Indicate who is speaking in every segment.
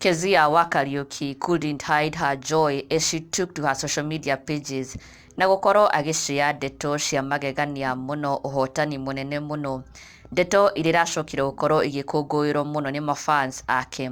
Speaker 1: Kezia wa Kariuki couldn't hide her joy as she took to her social media pages na gũkorwo agĩshare ndeto cia magegania mũno, ũhotani mũnene mũno, ndeto iria iracokire gũkorwo igĩkũngũĩrwo mũno nĩ mafans ake,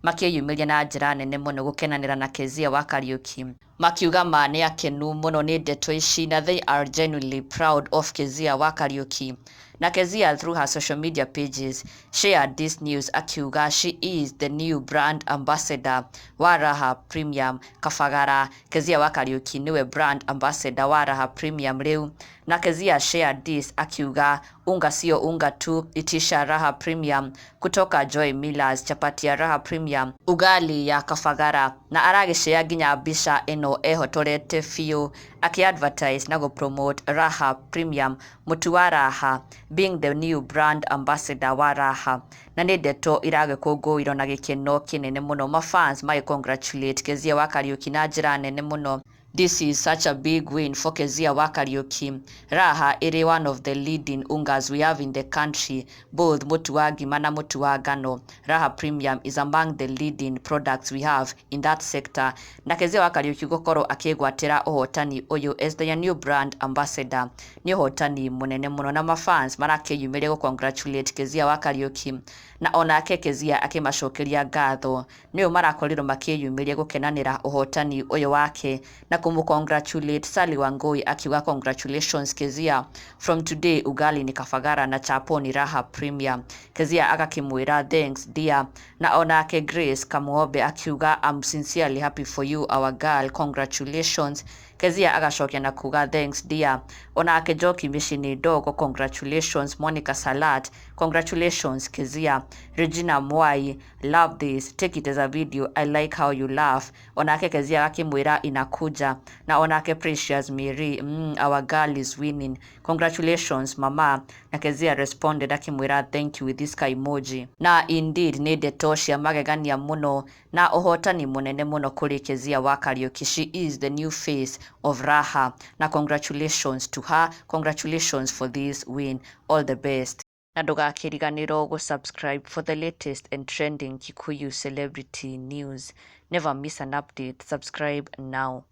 Speaker 1: makĩyumĩria na njĩra nene mũno gũkenanĩra na Kezia wa Kariuki, makiuga ma nĩ akenu mũno nĩ ndeto ici na they are genuinely proud of Kezia wa Kariuki. Na Kezia through her social media pages shared this news akiuga she is the new brand ambassador wa Raha Premium Kabagara. Kezia wa Kariuki nĩwe brand ambassador wa Raha Premium rĩu. Na Kezia shared this akiuga, "Unga sio unga tu, itisha Raha Premium kutoka Joy Millers, chapati ya Raha Premium, ugali ya Kabagara." Na aragĩshare nginya mbica ĩno ehotorete biũ akĩ-advertise na gũ-promote Raha Premium, mũtu wa Raha, being the new brand ambassador wa Raha. Na nĩ ndeto iragĩkũngũĩrwo na gĩkeno kĩnene mũno, mafans magĩ congratulate Kezia wa Kariuki na njĩra nene mũno. This is such a big win for Kezia wa Kariuki. Raha ĩrĩ one of the leading ungas we have in the country, both mũtu wa ngima na mũtu wa ngano. Raha Premium is among the leading products we have in that sector. Na Kezia wa Kariuki gũkorwo akĩgwatĩra ũhotani ũyũ as their new brand ambassador nĩ ũhotani mũnene mũno, na mafans marakĩyumĩria gũ congratulate Kezia wa Kariuki, na onake Kezia akĩmacokeria ngatho nĩũ marakorirwo makĩyumĩria gũkenanĩra ũhotani ũyũ wake na kũmũ congratulate. Sally Wangui akiuga, "Congratulations Kezia, from today ugali ni Kabagara na chapo ni Raha Premium." Kezia agakĩmwĩra, "Thanks dear." Na onake Grace Kamuombe akiuga, "I'm sincerely happy for you, our girl, congratulations." Kezia agacokia na kuga, "Thanks dear." Onake Njoki Mĩciĩ Ndogo, "Congratulations." Monica Salat, "Congratulations Kezia." Regina Mwai, "Love this, take it as a video, I like how you laugh." Onake Kezia akimwĩra, "Inakuja." Na onake Precious Mary, "Our girl is winning, congratulations mama." Na Kezia responded akimwĩra, "Thank you," with this ka emoji. Na indeed nĩ ndeto cia magegania mũno na ũhotani mũnene mũno kũrĩ Kezia wa Kariuki. She is the new face of Raha, na congratulations to her, congratulations for this win, all the best. Na ndũgakĩriganĩrwo gũ-subscribe for the latest and trending Kikuyu celebrity news. Never miss an update. Subscribe now.